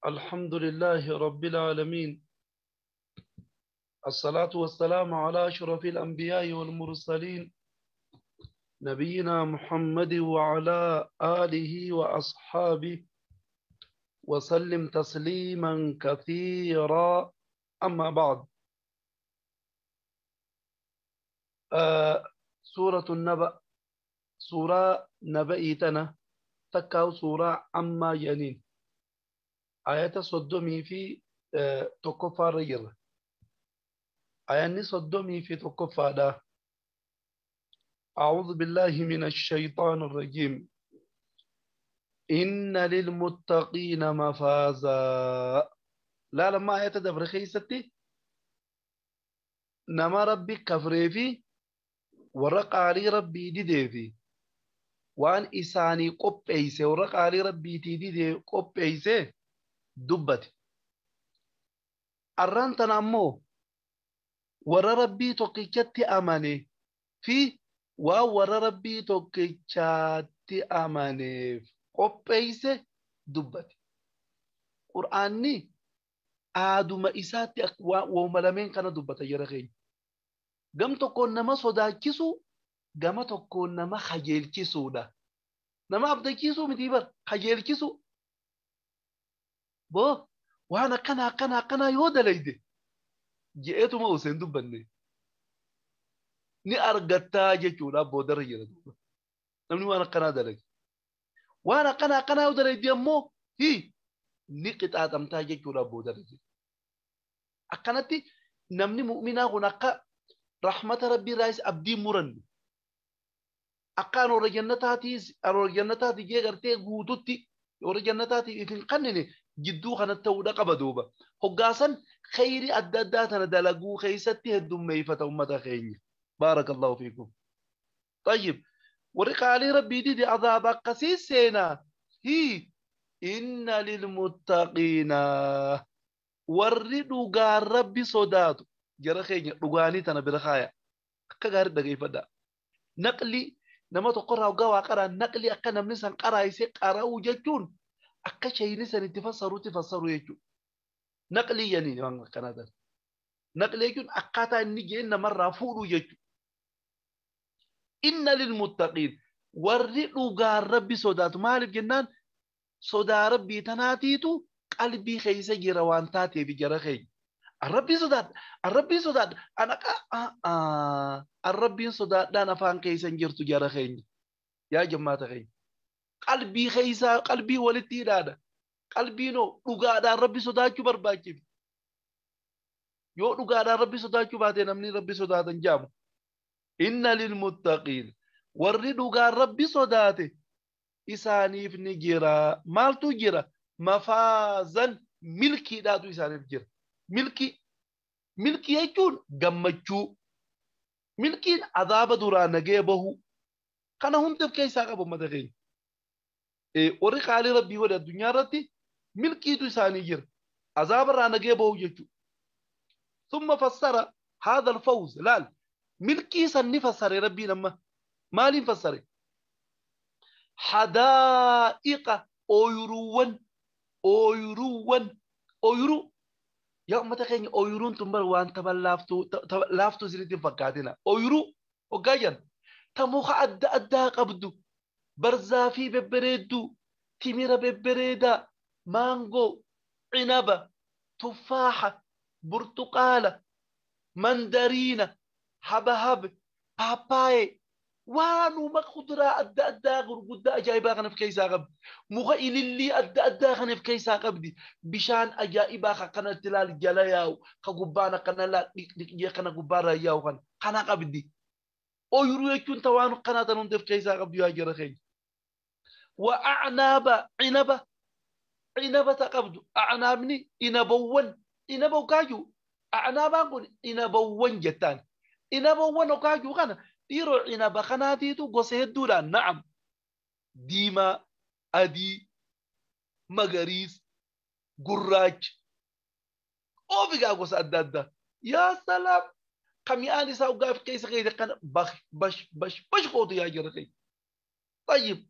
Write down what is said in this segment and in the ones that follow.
الحمد لله رب العالمين، الصلاة والسلام على أشرف الأنبياء والمرسلين، نبينا محمد وعلى آله وأصحابه وسلم تسليما كثيرا. أما بعد، سورة النبأ، سورة نبأتنا تكاو سورة عما ينين، آيات صدومي في تكفى رجل، آيات صدومي في تكفى ده. أعوذ بالله من الشيطان الرجيم. إن للمتقين مفازا. لا لما آيات دبر خيستي نما ربي كفري في ورق علي ربي ديدي في وان إساني قبئيسي ورق علي ربي تيدي قبئيسي دبتي أران تنمو ور ربي توكيتي أماني في ور ربي توكيتي أماني قبئيسي دبتي. قرآني aaduma isaatti wauma lameen kana dubbata jara keenya. Gam tokkoon nama sodaachisu, gama tokkoon nama kajeelchisuudha. Nama abdachiisuu miti bar, kajeelchisu. Boo waan akkana akkana akkanaa yoo dalayde je'eetuma osoo hin dubbanne ni argattaa jechuudha boodarra jira duuba. Namni waan akkanaa dalage. Waan akkana akkanaa yoo dalayde ammoo hi ni qixaaxamtaa jechuudha boodarra jira. Akkanatti namni mu'minaa kun akka rahmata rabbii irraas abdii murannu, akka warra jannataati jee gartee guututti warra jannataatiif if hin kannine jidduu kanatti ta'uudha qaba duuba. Hoggaasan khayrii adda addaa tana dalaguu keessatti heddummeeffata ummata keenya. Baarakallahu fiikum. Tayyib, warri qaalii rabbii dide azaaba akkasii seenaa. Hi inna lilmuttaqiina, warri dhugaan rabbi sodaatu. Jara keenya dhugaanii tana bira kaaya. Akka gaarii dhageeffadha. Naqli nama tokkorraa hoggaa waa qaraa, naqli akka namni san qaraayisee qara'uu jechuun akka shayini san itti fassaruutti fassaru jechuudha. Naqli yaniin waan akkanaa ta'e. Naqli jechuun akkaataa inni jeen namarraa fuudhuu jechuudha. Inna lilmuttaqiin, warri dhugaan rabbi sodaatu. Maaliif jennaan sodaa rabbii tanaatiitu qalbii keessa jira waan taateef jara keenya. Arrabbiin sodaadha, arrabbiin sodaadha, anaqa arrabbiin sodaadhaan afaan keessa hin jirtu jara keenya. Yaa jammaata keenya. Qalbii keessaa qalbii walitti hidhaadha. Qalbiinoo dhugaadhaan rabbi sodaachuu barbaachifti. Yoo dhugaadhaan rabbi sodaachuu baate namni rabbi sodaatan jaamu. Inna lilmuttaqiin, warri dhugaan rabbi sodaate isaaniif ni jira. Maaltu jira? Mafaazan, milkiidhaatu isaaniif jira. Milkii, milkii jechuun gammachuu. Milkiin azaaba duraa nagee bahu. Kana hundaaf keessaa qabu uummata keenya. Warri qaalii rabbii godhe addunyaa irratti milkiitu isaanii jira. Azaaba irraa nagee bahu jechuudha. Thumma fassara haadha alfawz laal. Milkii san ni fassare rabbiin amma. Maaliin fassare? Hadaa'iqa, ooyiruuwwan, ooyiruuwwan, ooyiruu. Yaa uummata keenya ooyiruun tun bar waan tapha laaftuu isinitti hin fakkaatina. Ooyiruu hoggaa jedhan ta muka adda addaa qabdu, barzaafii bebbereedduu, timira bebbereedaa, maangoo, cinaba, tuffaaxa, burtuqaala, mandariina, habahab, paappaayee, waanuma kuduraa adda addaa gurguddaa ajaa'ibaa kan of keessaa qabdi. Muka ilillii adda addaa kan of keessaa qabdi. Bishaan ajaa'ibaa kan kanatti ilaali jala yaa'u, kan gubbaan akkana ilaali dhiqdhiqjee kana gubbaarraa yaa'u kana qabdi. Ooyiruu jechuun ta waan akkanaa tan hunda of keessaa qabdu yaa jara keenya. Wa a'naaba, cinaba, cinaba ta qabdu. A'naabni inabawwan, inaba okaajuu. A'naabaan kun inabawwan jettaan. Inabawwan okaajuu kana dhiiroo cinaba kanaatiitu gosa hedduudhaan na'am. Diimaa, adii, magariisa, gurraacha. Oofigaa gosa adda addaa. Yaa salaam! Ka mi'aan isaa dhugaaf keessa keessa kana bash bash bash bash gootu yaa jara keenya. Tayyib,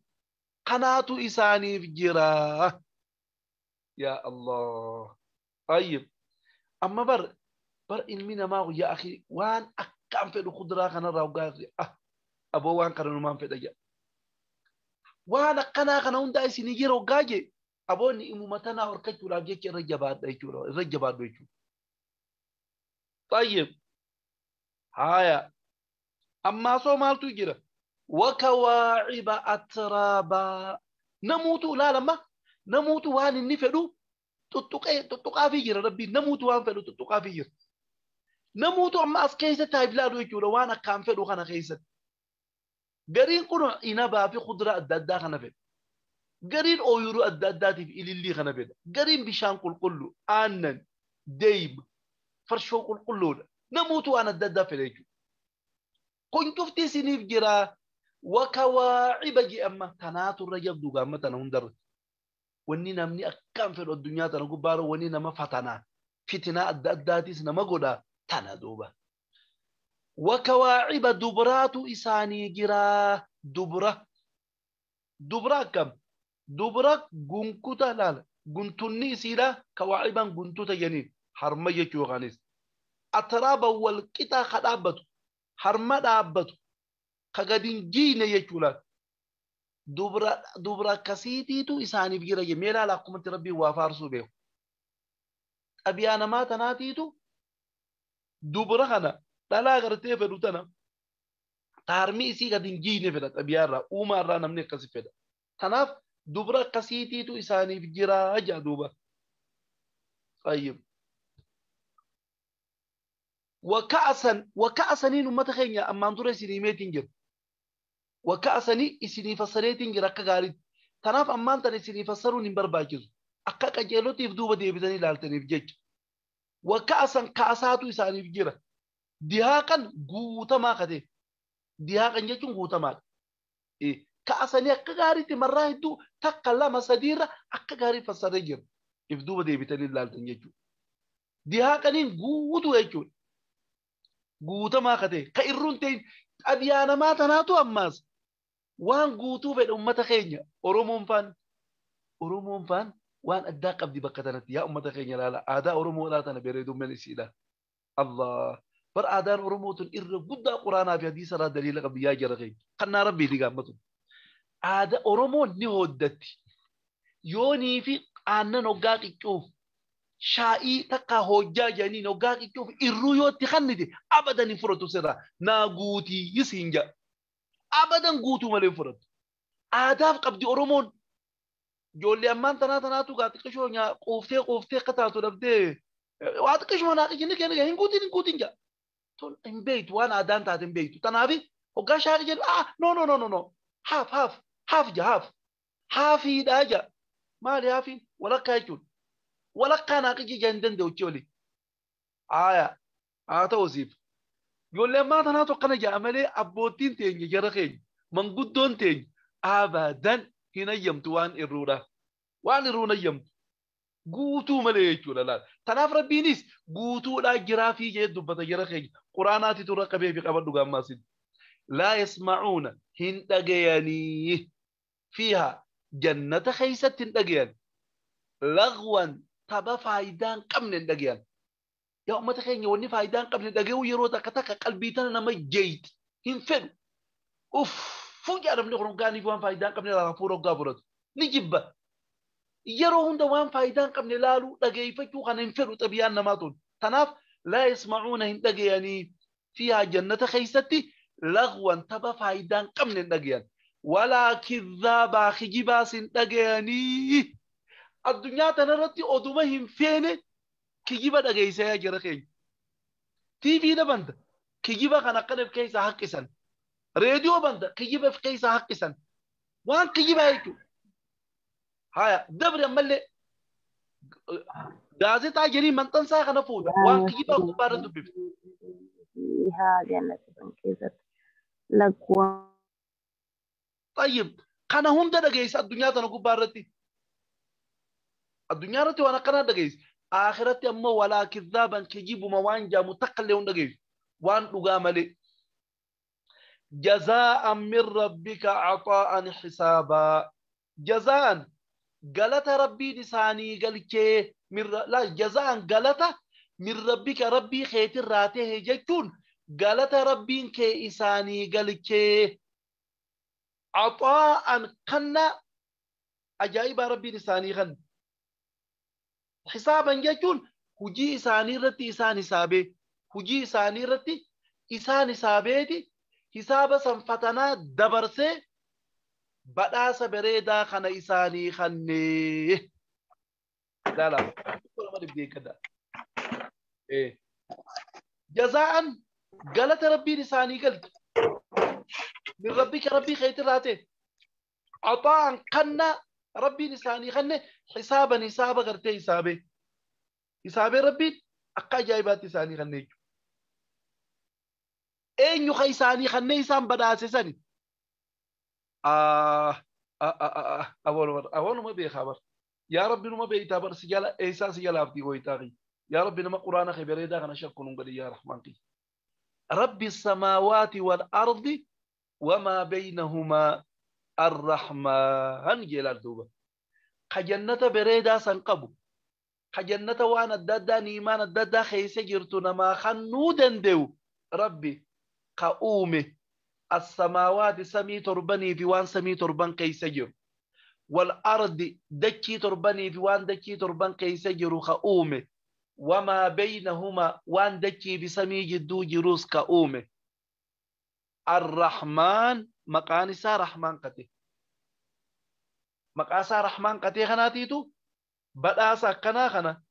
kanaatu isaaniif jira. Yaa Allah. Tayyib. Amma bar ilmi namaa yaa akhi waan akkaan fedhu kuduraa kanarraa hoggaa aboo waan kana numaan fedha jedha. Waan akkanaa kana hundaa isinii jira hoggaa jee aboonni imuma tanaa horkachuudhaaf jecha irra jabaadha jechuudha. Irra jabaadhu jechuudha. Tayyib. Haaya. Ammaa soo maaltu jira? Wakawaaciba atraabaa. Namuutu ilaalama. Namuutu waan inni fedhu tuttuqaafii jira rabbiin. Namuutu waan fedhu tuttuqaafii jira. Namuutu amma as keessatti haa ilaalu jechuudha waan akkaan fedhu kana keessatti. Gariin kun inabaa fi kuduraa adda addaa kana fedha. Gariin ooyiruu adda addaatiif ilillii kana fedha. Gariin bishaan qulqullu, aannan, deeyma, farshoo qulqulluudha. Namuutu waan adda addaa fedha jechuudha. Kun cufti isiniif jira. Wakawaaciba jee amma tanaatu irra jabdu gaamma tana hundarra. Wanni namni akkaan fedhu addunyaa tana gubbaarra wanni nama fatanaa fitinaa adda addaatis nama godhaa tana duuba. Wakawaaciba dubaraatu isaanii jira. Dubra. Dubra akkam? Dubra gunkuta laala. Guntunni isiidha kawaaciban guntuta jeniin harma jechuu yookaanis. Atraaba wal qixaa ka dhaabbatu harma dhaabbatu ka gadi hin jiine jechuu laala. Dubra akkasiitiitu isaaniif jira jee mee laala akkumatti rabbiin waa faarsuu beeku. Xabiyaa namaa tanaatiitu dubra kana dhalaa gartee fedhu tana taarmi isii gadi hin jiine fedha xabiyaa irraa uumaa irraa namni akkasi fedha. Kanaaf dubra akkasiitiitu isaaniif jira jaa duuba. Tayyib. Waka'asaniin uummata keenya ammaan dura isinii meetiin jira. Waka'asanii isinii fassareetiin jira akka gaariitti. Kanaaf ammaan tana isinii fassaruun hin barbaachisu. Akka qajeelotiif duuba deebitanii ilaaltaniif jecha. Waka'asan kaasaatu isaaniif jira. Dihaaqan guutamaa katee. Dihaaqan jechuun guutamaadha. Kaasanii akka gaariitti marraa hedduu takka lama sadiirra akka gaarii fassaree jira. If duuba deebitanii ilaaltan jechuudha. Dihaaqaniin guutuu jechuudha. Guutamaa katee. Ka irruun ta'in xabiyaa namaa tanaatu ammaas waan guutuu fedha uummata keenya Oromoon faan waan addaa qabdi bakka tanatti yaa uummata keenya ilaala. Aadaa Oromoodhaa tana bareedummaan isiidha. Allah. Bar aadaan Oromoo tun irra guddaa Quraanaa fi hadiisa irraa daliila qabdi yaa jara keenya. Kannaa rabbiiti gaammatu. Aadaa Oromoon ni hooddatti. Yoonii fi aannan hoggaa qiccuuf shaa'ii takka hojjaa jedhaniin hoggaa qiccuuf irruu yoo itti kannite abadan hin fudhatu sirraa. Naa guutii isiin jedha. Abadan guutuu malee hin fudhatu. Aadaaf qabdi Oromoon. Ijoollee ammaan tanaa tanaatu gaa xiqqishoo quuftee quuftee akka taatu dhabdee waa xiqqishuma naa qiccinni kenna hin guutiin hin guutiin jedha. Tun hin beektu waan aadaan taate hin beektu. Kanaaf hoggaa shaa'ii jedhu no no no no no haaf haaf haaf ja haaf haafiidhaa ja maali haafiin walakkaa jechuudha. Walakkaa naa qicci hin danda'u oli. Aayaa haa ta'u siif. Ijoollee ammaa tanaatu akkana ja'a malee abboottiin teenya jara keenya manguddoon teenya abadan hin ayyamtu waan irruudha. Waan irruun ayyamtu. Guutuu malee jechuudha laala. Kanaaf rabbiinis guutuudhaa jiraa fi jee dubbata jara keenya. Quraanaati turra qabee fi qabadhu gaammaasitti. Laa yasma'uuna hin dhagayanii fiihaa jannata keessatti hin dhagayan. Lagwan tapha faayidaa hin qabne hin dhagayan. Yaa uummata keenya wanni faayidaa hin qabne dhagayuu yeroo takka takka qalbii tana nama jeeyiti hin fedhu. Uffuu jedhamni kun hoggaaniif waan faayidaa hin qabne irraa hafuura hoggaa fudhatu. Ni jibba. Yeroo hunda waan faayidaa hin qabne laaluu dhageeffachuu kana hin fedhu xabiyaan namaa tun. Kanaaf laa yasma'uuna hin dhagayanii fiihaa jannata keessatti lagwan tapha faayidaa hin qabne hin dhagayan. Walaa kidhaabaa kijibaas hin dhagayanii. Addunyaa tanarratti oduma hin feene kijiba dhageessaa jira keenya. TV na banta kijiba kan akkana of keessaa haqqisan. Reediyoo banta kijiba of keessaa haqqisan. Waan kijibaa jechuudha. Haya dabri ammallee gaazexaa jedhanii maxxansaa kana fuudha. Waan kijibaa gubbaa irra dubbifte. Fiihaa jannata san keessatti lagwaan. Tayyib kana hunda dhageessa addunyaa tana gubbaa irratti. Addunyaa irratti waan akkanaa dhageessa. Akhiratti ammoo walaa kidhaaban kijibuma waan jaamu takka illee hin dhageessu. Waan dhugaa malee. Jazaa'an min rabbika cataa'an hisaabaa. Jazaa'an galata rabbiin isaanii galchee la jazaan galata min rabbika rabbii keetirraa tahe jechuun galata rabbiin kee isaanii galchee caxaa'an kanna ajaa'ibaa rabbiin isaanii kan xisaaban jechuun hujii isaanii irratti isaan hisaabee hujii isaanii irratti isaan hisaabeeti hisaaba san fatanaa dabarsee badhaasa bareedaa kana isaanii kannee laala nama dhibdee kada jazaa'an galata rabbiin isaanii galche min rabbika rabbii keetirraa ta'e caxaa'an kanna rabbiin isaanii kanne xisaaban hisaaba gartee hisaabee hisaabee rabbiin akka ajaa'ibaatti isaanii kanne jechuudha. Eenyu ka isaanii kanne isaan badhaase sani awoonuma beekaa bar yaa rabbi numa beeytaa bar si jala eessaa si jalaaftii goytaa kiyya yaa rabbi nama quraana kee bareedaa kana shakkuun gadi yaa rahmaan kiyya. Rabbi samaawaati wal ardi wamaa baynahumaa arrahmaan jeelaal duuba. Ka jannata bareedaa san qabu ka jannata waan adda addaa niimaan adda addaa keessa jirtu namaa kennuu danda'u rabbi ka uume السماوات سمي تربني في وان سمي تربن كيس جر والأرض دكي تربني في وان دكي تربن كيس جر خؤومه وما بينهما وان دكي بسمي جدو جروس كأومه الرحمن مقانسا رحمن قتي مقاسا رحمن قتي خناتيتو بداسا كنا خنا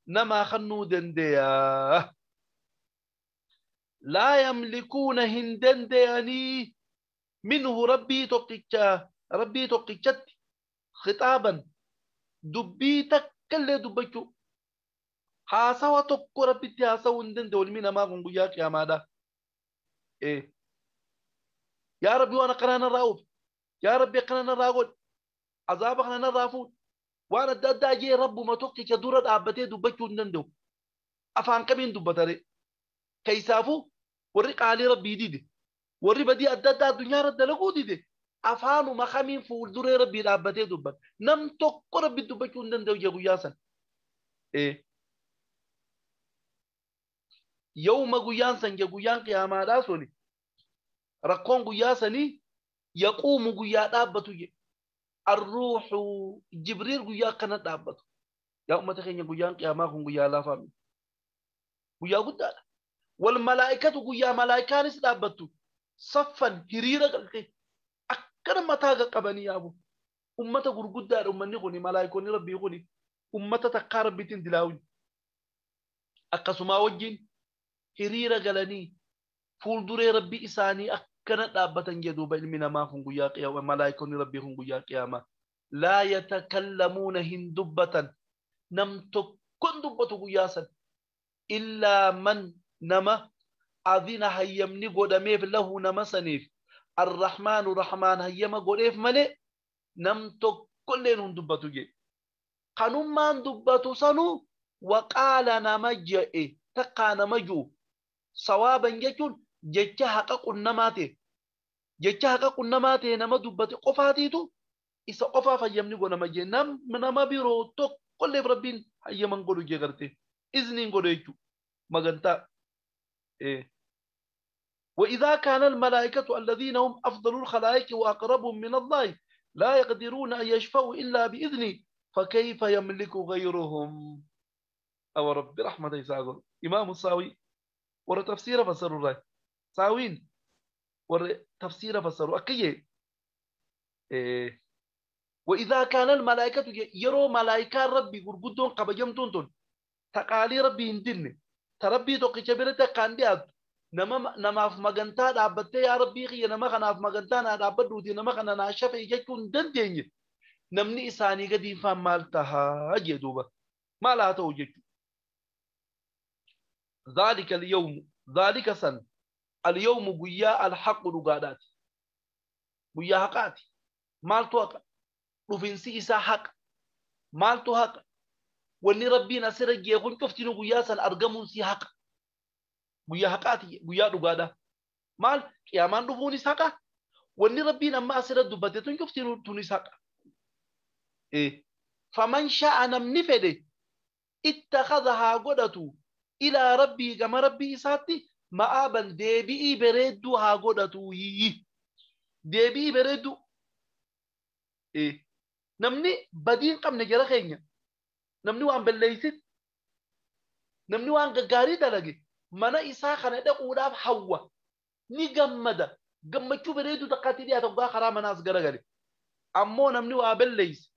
نما خنو دنديا لا يملكون هندن دياني منه ربي توقيتشا ربي توقيتشت خطابا دبي تكل دبتشو حاسوا تكو ربي تحاسوا هندن دول مين ما قنقياك يا مادا إيه يا ربي وانا قرانا الراوب يا ربي قرانا الراغول عذاب قرانا الرافود وانا دادا جي رب ما توقيتش دورة أبتي دبتشو هندن دو أفان كمين دبتري كيسافو warri qaalii rabbii dide warri badii adda addaa addunyaa irra dalaguu dide afaanuma kamiin fuulduree rabbii dhaabbatee dubbata nam tokko rabbi dubbachuu hin danda'u jee guyyaa san. Yawma guyyaan san jee guyyaan qiyaamaadhaa suni rakkoon guyyaa sanii yaquumu guyyaa dhaabbatu jee arruuxu jibriil guyyaa akkana dhaabbatu. Yaa ummata keenya guyyaan qiyaamaa kun guyyaa laafaa miti guyyaa guddaadha. والملائكة قيا ملائكة دابتو صفا هريرة قلتي أكنا متى قبني يا أبو أمة غرغدة أمني غني ملائكة ربي غني أمة تقارب بيتين دلاوي أقسما وجين هريرة قلني فولدري ربي إساني أكنا دابتن جدوب علمنا ما هم قيا قيا وملائكة ربي هم قيا قياما لا يتكلمون هندبة نمت كن دبة قياسا إلا من نما أذن هيمني قداميف له نما سنيف الرحمن رحمن هيما قديف ملي نمتو كلين دبتو جي قانون ما دبتو سنو وقال نما جئ تقا نما جو صوابا جتون جتشا حقق النماتي جتشا حقق النماتي نما دبتو قفاتيتو إسا قفا فيمني قدام جي نم نما بيرو تو كل ربين هيما قدو جي غرتي إذنين قدو يجو مغنتا إيه. وإذا كان الملائكة الذين هم أفضل الخلائق وأقربهم من الله لا يقدرون أن يشفعوا إلا بإذنه فكيف يملك غيرهم أو رب رحمة يساقون إمام الصاوي ور تفسير فسروا الرأي ساوين ور تفسير فسروا أكيه إيه. وإذا كان الملائكة يروا ملائكة ربي قرقدون قبجمتون تقالي ربي هندن تربي توقي كان ديات نما نما في مغنتا دابته يا ربي خي نما خنا في مغنتا نا دابدو دي نما خنا نا شفي جكون دندين نمني إساني قدي فمالتها جدوبة ما لا توجد ذلك اليوم ذلك سن اليوم قيا الحق رقادات قيا حقاتي مالتو حق رفنسي إسا حق مالتو حق واني ربي نصر جيغون كفتنو قيا سن أرقمون سي حق قيا حقاتي قيا رقادا مال قيامان رفوني حقا واني ربي نما أسر الدبتتون كفتنو تونس حق إيه Faman sha'a namni fedhe ittakhadha haa godhatu ilaa rabbii gama rabbii isaatti ma'aaban deebi'ii bareedduu haa godhatu. Deebi'ii bareedduu. Namni badii hin qabne jara keenya. Namni waan balleessit, namni waan gaggaarii dalage mana isaa kana dhaquudhaaf hawwa. Ni gammada. Gammachuu bareedduu takkaatti dhiyaata hoggaa karaa manaas garagale. Ammoo namni waa balleesse,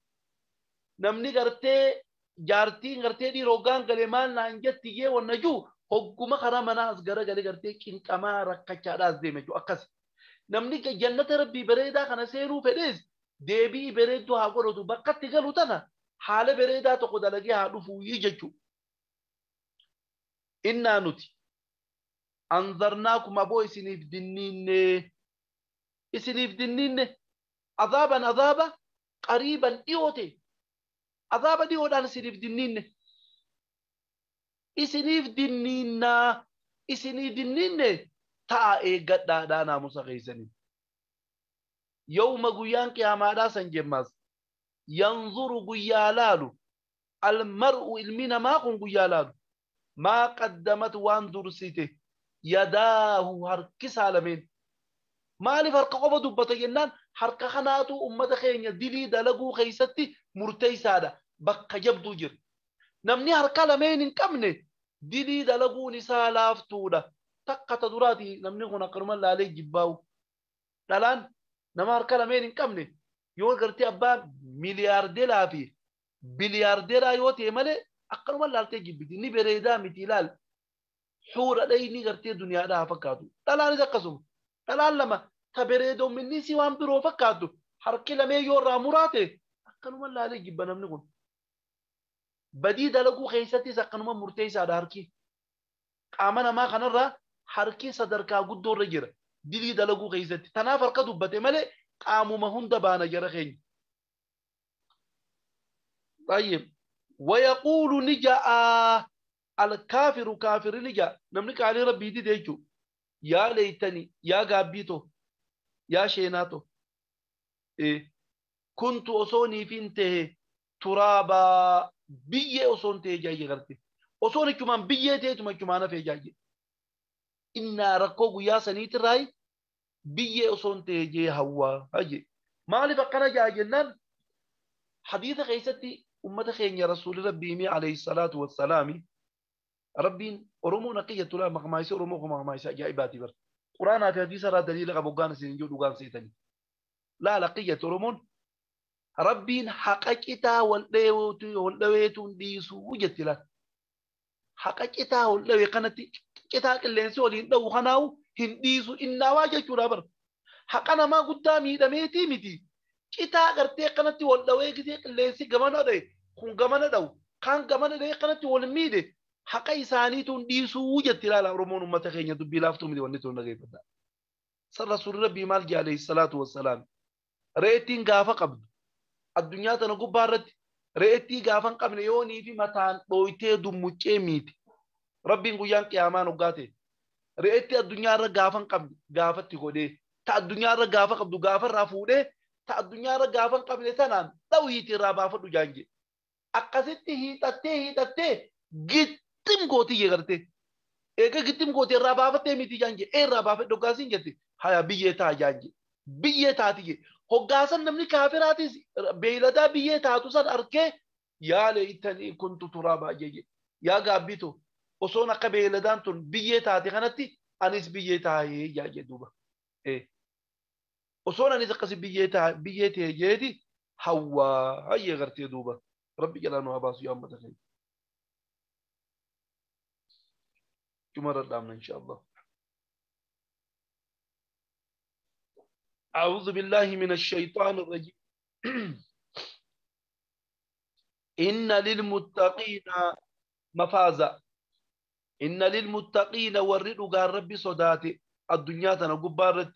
namni gartee jaartiin gartee dhiira hoggaan galee maal naan jetti jee wanna jiru hogguma karaa manaas garagale gartee cinqamaa rakkachaadhaas deema jechuudha akkas. Namni jannata rabbii bareedaa kana seenuu fedhees deebii bareedduu haa godhatu bakkatti galu tana haala bareedaa tokko dalagee haa dhufuu jechuudha. Innaa nuti anzarnaakum aboo isiniif dinniinne azaaban azaaba qariiban dhiyoote azaaba dhiyoodhaan isiniif dinniinne isiniif dinniinnaa isinii dinniinne ta'a eeggadhaadhaa naamusa keessanii. Yawma guyyaan qiyaamaadhaa san jemmaas yanzuru guyyaa laalu almar'u ilmi namaa kun guyyaa laalu maa qaddamat waan dursite yadaahu harkisaa lameen. Maaliif harka qofa dubbata jennaan harka kanaatu ummata keenya dilii dalaguu keessatti murteessaadha bakka jabduu jira. Namni harka lameen hin qabne dilii dalaguun isaa laaftuudha. Takka ta duraati namni kun akkanuma laalee jibbaa'u. Dhalaan nama harka lameen hin qabne yoo gartee abbaa miliyaardeeraa fi biliyaardeeraa yoo ta'e malee akkanuma laaltee jibbiti. Ni bareedaa miti ilaal. Xuura dhayni gartee duniyaadhaa fakkaatu. Dhalaanis akkasuma. Dhalaan lama ta bareedominni si waan biroo fakkaatu harki lamee yoo irraa muraate akkanuma laalee jibba namni kun. Badii dalaguu keessattis akkanuma murteessaadha harki. Qaama namaa kanarraa harki sadarkaa guddoo irra jira. Dilii dalaguu keessatti. Tanaaf harka dubbate malee qaamuma hunda baana jara keenya. Tayyib. Wayaquulu ni ja'a alkaafiru kaafirri ni ja'a. Namni qaalii rabbii dide jechuudha. Yaa leeytani yaa gaabbiitoo yaa sheenaatoo. Kuntu osoo niifin tahe turaabaa biyyee osoon ta'e jaayye garte. Osoon ichumaan biyyee ta'etuma ichumaan hafee jaayye. Innaa rakkoo guyyaa saniitirraayi biyyee osoon ta'e jee hawwaa haje. Maaliif akkana jaa jennaan hadiisa keessatti ummata keenya rasuulli rabbii alayhi salaatu wassalaami rabbiin Oromoon akka jettu laa maqmaayisa Oromoo kuma maqmaayisa ajaa'ibaati bara. Quraanaa fi hadiisa irraa daliila qabu hoggaan isin hin jiru dhugaan seetanii. Laala akka jettu Oromoon rabbiin haqa citaa wal dhaweetuun dhiisuu jetti laal. Haqa citaa wal dhawee kanatti citaa qilleensi waliin dhawu kanaawu hin dhiisu innaawaa jechuudha bara. Haqa namaa guddaa miidhameetii miti. Citaa gartee kanatti wal dhawee gisee qilleensi gamana dhawe kun gamana dhawu kaan gamana dhawe kanatti wal miidhe haqa isaaniituun dhiisuu jetti laala Oromoon uummata keenya dubbii laaftuu miti wanni tun dhageeffadha. San rasuulli rabbii maal jee alayhi salaatu wassalaam. Re'ettiin gaafa qabdu addunyaa tana gubbaa irratti re'ettii gaafa hin qabne yoonii fi mataan dhooytee dummuccee miiti. Rabbiin guyyaan qiyaamaan hoggaa ta'e. Re'ettii addunyaa irra gaafa hin qabne gaafatti godhee ta addunyaa irra gaafa qabdu gaafa irraa fuudhee ta addunyaa irra gaafa hin qabne tanaan dhawiitii irraa baafadhu jaanje. Akkasitti hiixattee hiixattee gittim gootii gartee. Eega gittim gootii irraa baafattee miti jaanje. Irraa baafadhu hoggaasiin jette haya biyyee taa jaanje. Biyyee taati jee. Hoggaasan namni kaafiraatis beeyladaa biyyee taatu san arkee yaa leeytanii kuntu turaabaa jee. Yaa gaabbitu osoon akka beeyladaan tun biyyee taate kanatti anis biyyee taa'ee jaajee duuba. Osoon anis akkasi biyyee ta'e jeeti hawwaa hayyee gartee duuba. Rabbi jalaa nu haa baasu yaa uummata keenya. Jumara dhaabna inshaallah. أعوذ بالله من الشيطان الرجيم. إن للمتقين مفازا. إن للمتقين ورد قال ربي صداتي الدنيا تنقبارت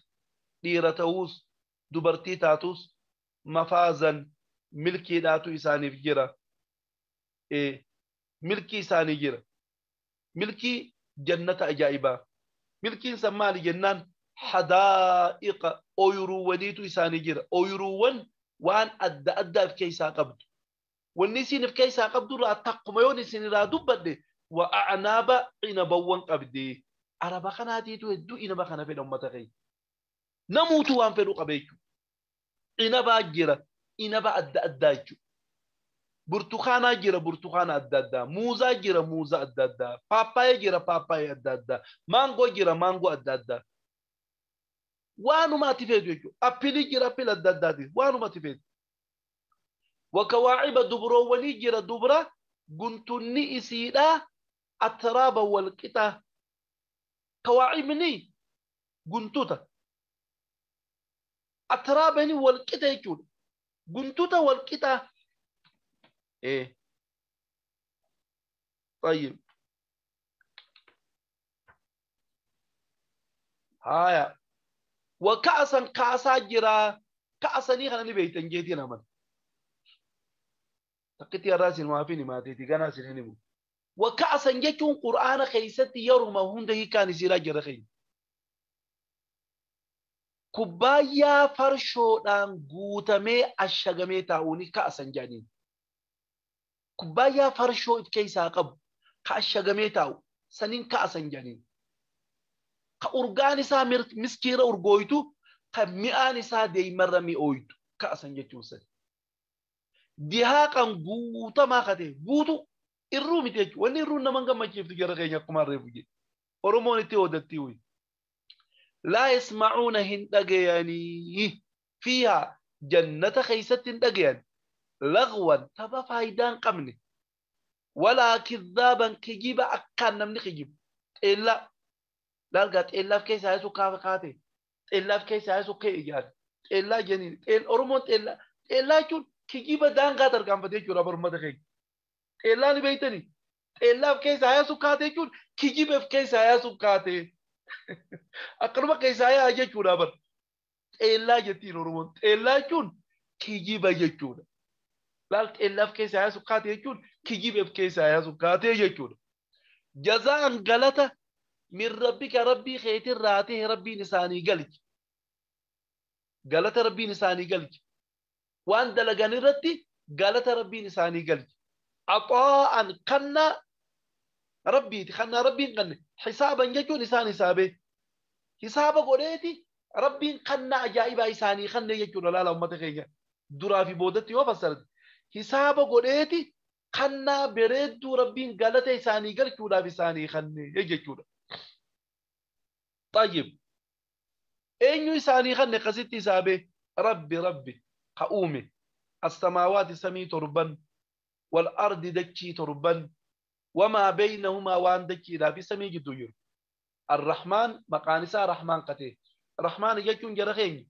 ديرتوس دبرتي تاتوس مفازا ملكي داتو إساني فجرة. إيه ملكي إساني جرة ملكي جنة أجائبة ملكي سمالي جنان حدائق أويروانيتو إساني جرة أويروان وان أدى أدى في كيسا قبض Wanni isiin if keessaa qabdu irraa takkuma yoon isin irraa dubbadhe wa a'naaba inabawwan qabdi. Araba kanaatiitu hedduu inaba kana fedha ummata keenya. Namuutu waan fedhu qaba jechuudha. Inabaa jira inaba adda addaa jechuudha. Burtukaanaa jira burtukaana adda addaa, muuzaa jira muuza adda addaa, paappaayee jira paappaayee adda addaa, maangoo jira maangoo adda addaa. Waanuma ati feetu jechuudha. Appilii jira appila adda addaati. Waanuma ati feetu. Wakawaaciba dubroowwanii jira dubra guntunni isiidhaa atraaba walqixa. Kawaacibni guntuta. Atraabani walqixa jechuudha. Guntuta walqixa. إيه طيب هايا وكأسا كأسا جرا كأسا ني خنا بيتن جيتي نمن تقتي الراس ما فيني ما تيتي كان سنيني وكأسا جيتون قرآن خيستي يرمى هنده كان سيرا جرا خي كبايا فرشو دان غوتمي أشغمي تاوني كأسا جانين kubbaayyaa farshoo if keessaa qabu ka ashagamee taa'u saniin ka'asan jedhaniin. Ka urgaan isaa miskiirra urgooytu ka mi'aan isaa deemarra mi'ooytu ka'asan jechuun sani. Dihaaqan guutamaa ka ta'e guutu irruu miti jechuudha. Wanni irruun nama gammachiiftu jara keenya akkuma reefu jedhe. Oromoon itti oodatti wuyi. Laa yasma'uuna hin dhagayanii fiihaa jannata keessatti hin dhagayan. لغوا تبا فايدان قمني ولا كذابا كجيبا أكان نمني كجيب إلا لا لقات إلا في كيس هايسو كافة كاتي إلا في كيس هايسو كي إيجاد إلا جنين إلا أرمون إلا إلا يكون كجيبا دان قادر كان فتي شو رابر مدخل إلا نبيتني إلا في كيس هايسو كاتي يكون كجيبا في كيس هايسو كاتي أقرب كيس هاي أجي شو رابر إلا جتين أرمون إلا يكون كجيبا يكون laal xeellaaf keessa yaasu kaate jechuun kijibeef keessa yaasu kaate jechuudha. Jazaan galata min rabbika rabbii keetirraa ta'e rabbiin isaanii galchi. Galata rabbiin isaanii galchi. Waan dalagan irratti galata rabbiin isaanii galchi. Axaa'an kannaa rabbiiti kannaa rabbiin kanne hisaaban jechuun isaan hisaabee. Hisaaba godheeti rabbiin kannaa ajaa'ibaa isaanii kanne jechuudha laala uummata keenya. Duraa fi boodatti yoo fassarate. Hisaaba godheeti kannaa bareedduu rabbiin galata isaanii galchuudhaaf isaanii kanne jechuudha. Tayyib. Eenyu isaanii kanne akkasitti hisaabee rabbi rabbi ka uume as-samaawaati samii torban wal ardi dachii torban wamaa baynahumaa waan dachiidhaa fi samii gidduu jiru. Arrahmaan maqaan isaa Rahmaan qatee. Rahmaan jechuun jara keenya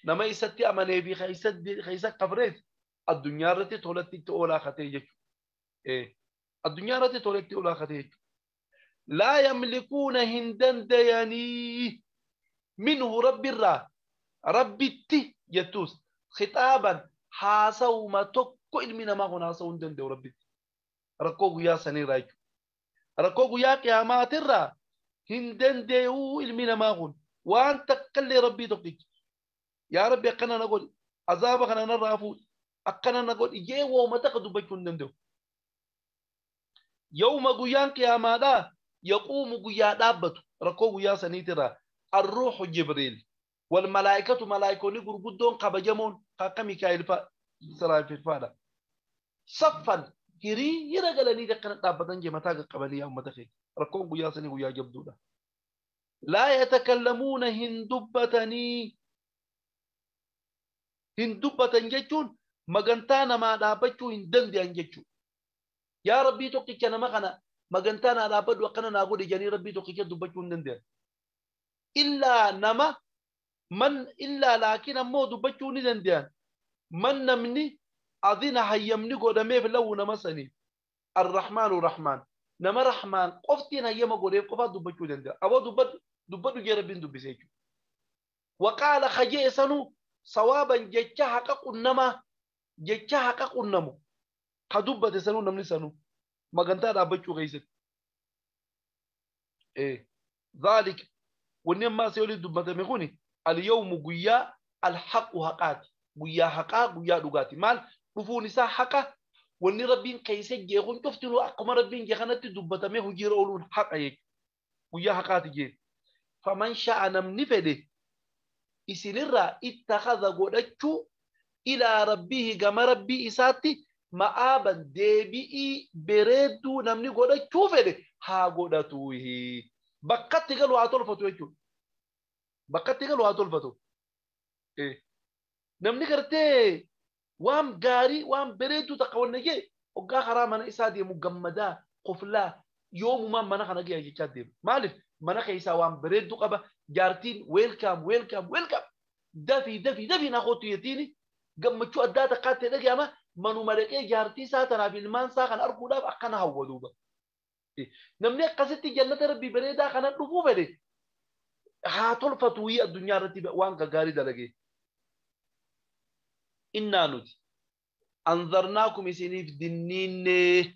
nama isatti amanee fi keessa kafrees addunyaa irratti tolatti itti oolaa katee jechuudha. Addunyaa irratti tolatti oolaa katee jechuudha. Laa yamlikuuna hin dandayanii minhu rabbirraa rabbitti jettus khixaaban haasawuma tokko ilmi namaa kun haasawuu hin danda'u rabbitti. Rakkoo guyyaa saniirraa jechuudha. Rakkoo guyyaa qiyaamaatirraa hin danda'u ilmi namaa kun waan takkallee rabbii tokkicha. Yaa rabbi akkana na godhi azaaba kana narraa fuudhi. Akkana na godhi jee wooma takka dubbachuu hin danda'u. Yawma guyyaan qiyaamaadhaa yaquumu guyyaa dhaabbatu rakkoo guyyaa saniitirraa arruuxu Jibriil wal malaayikatu malaayikoonni gurguddoon kabajamoon akka Mikaa'el fa'a Israafil fa'aadha. Saffan hiriira galanii akkana dhaabbatan jee mataa qaqqabanii yaa uummata keenya rakkoon guyyaa sanii guyyaa jabduudha. Laa yatakallamuuna hin dubbatanii hin dubbatan jechuun magantaa namaa dhaabbachuu hin danda'an jechuudha. Yaa rabbii tokkicha nama kana magantaa naa dhaabbadhu akkana naa godhi jedhanii rabbii tokkicha dubbachuu hin danda'an. Illaa nama man illaa laakiin ammoo dubbachuu ni danda'an. Man namni adina hayyamni godhameef lahu nama saniif. Arrahmaanu rahmaan. Nama rahmaan qoftiin hayyama godheef qofaa dubbachuu danda'a. Aboo dubbadhu jee rabbiin dubbise jechuudha. Waqaala kajee sanuu sawaaban jecha haqa qunnamaa jecha haqa qunnamu ka dubbate sanuu namni sanuu magantaa dhaabbachuu keessatti. Dhaalika wanni ammaa asii olii dubbatame kuni al-yawmu guyyaa al-haqu haqaati. Guyyaa haqaa guyyaa dhugaati. Maal dhufuun isaa haqa Wanni rabbiin keessa jeequun cuftinuu akkuma rabbiin jeeqanatti dubbatamee hojiirra ooluun haqa jechuudha. Guyyaa haqaati jeen. Faman sha'a namni fedhe isinirraa ittakhadha godhachuu ilaa rabbihi gama rabbii isaatti ma'aaban deebi'ii bareedduu namni godhachuu fedhe haa godhatuuhi. Bakkatti galu haa tolfatu jechuudha. Bakkatti galu haa tolfatu. Namni gartee waan gaarii waan bareedduu takka wanna jee hoggaa karaa mana isaa deemu gammadaa qoflaa yoomumaan mana kana gaya jechaa deema. Maaliif mana keessaa waan bareedduu qaba jaartiin weelkaam weelkaam weelkaam dafii dafii dafii naa kootu jettiini gammachuu addaa takkaatti dhaga'ama manuma dhaqee jaartii isaa tanaaf ilmaan isaa kan arguudhaaf akkana hawwa duuba. Namni akkasitti jannata rabbii bareedaa kana dhufuu fedhe haa tolfatu addunyaa irratti waan gaggaarii dalagee. Innaa nuti anzarnaakum isiniif dinniinnee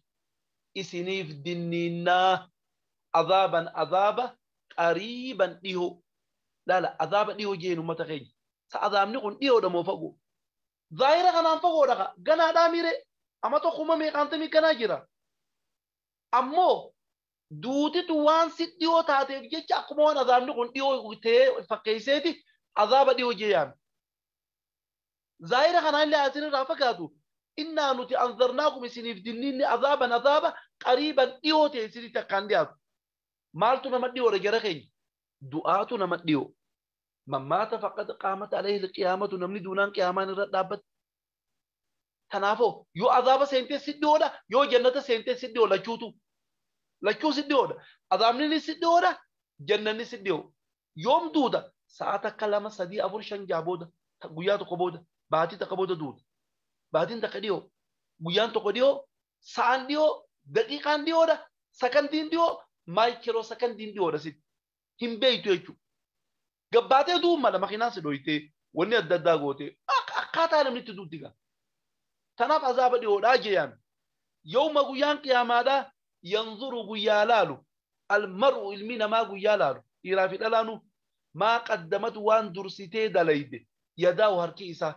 isiniif dinniinnaa azaaban azaaba qariiban dhihoo laala azaaba dhihoo jeen ummata keenya sa azaabni kun dhihoodha moo fagoo zaahira kanaan fagoodha ka ganaadhaa miire ama tokkuma meeqaantamii ganaa jira ammoo duutitu waan si dhihoo taateef jecha akkuma waan azaabni kun dhihoo ta'ee fakkeesseeti azaaba dhihoo jee yaame. Zaahira kanaan illee asinirraa fagaatu innaa nuti anzarnaakum isiniif dinniinni azaaban azaaba qariiban dhihoo ta'e isinitti akkaan dhiyaatu. Maaltu nama dhihoodha jara keenya? Du'aatu nama dhihoo. Man maata faqad qaamat alayhi alqiyaamatu namni duunaan qiyaamaan irra dhaabbate. Kanaafoo yoo azaaba seentee si dhihoodha yoo jannata seentee si dhihoo lachuutu. Lachuu si dhihoodha. Azaabni si dhihoodha jannanni si dhihoo. Yoom duuta? Sa'a takka 2 3 4 5 6 booda guyyaa tokko booda baatii takka booda duuta. Baatiin takka dhihoo guyyaan tokko dhihoo sa'aan dhihoo daqiiqaan dhihoodha sakandiin dhihoo maayikiroo sakandiin dhihoodha sitti hin beeytu jechuudha. Gabbaatee du'u mala makiinaan si dhoyitee wanni adda addaa gootee akkaataa namni itti duutti gaa. Tanaaf azaaba dhihoodhaa jeeyame. Yooma guyyaan qiyaamaadhaa yanzuru guyyaa laalu almar'u ilmi namaa guyyaa laalu dhiiraa fi dhalaanu maa qaddamatu waan dursitee dalayde yadaahu harki isaa.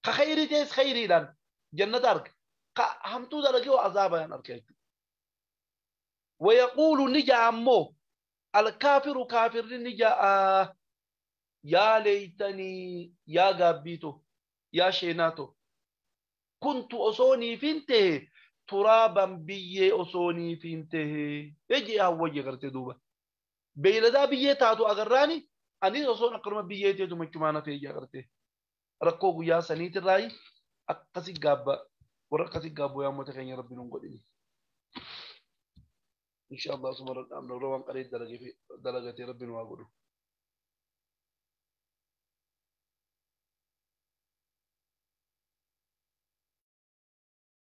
Ka khayrii ta'es khayriidhaan jannata arga. Ka hamtuu dalagee hoo azaabaan arga jechuudha. Wayaquulu ni ja'a ammoo alkaafiru kaafirri ni ja'a yaa leeytanii yaa gaabbiito yaa sheenaato kuntu osoo niifin ta'e turaaban biyyee osoo niifin ta'e ejee hawwayye gartee duuba. Beeyladaa biyyee taatu agarraani anis osoon akkanuma biyyee teetu machumaan hafee ejee agartee. Rakkoo guyyaa saniitirraayi akkasi gaabba warra akkasi gaabbu yaa uummata keenya rabbi nuun godhini. Insha Allah suma dhaamna warra waan qaree dalagatee rabbi nu haa godhu.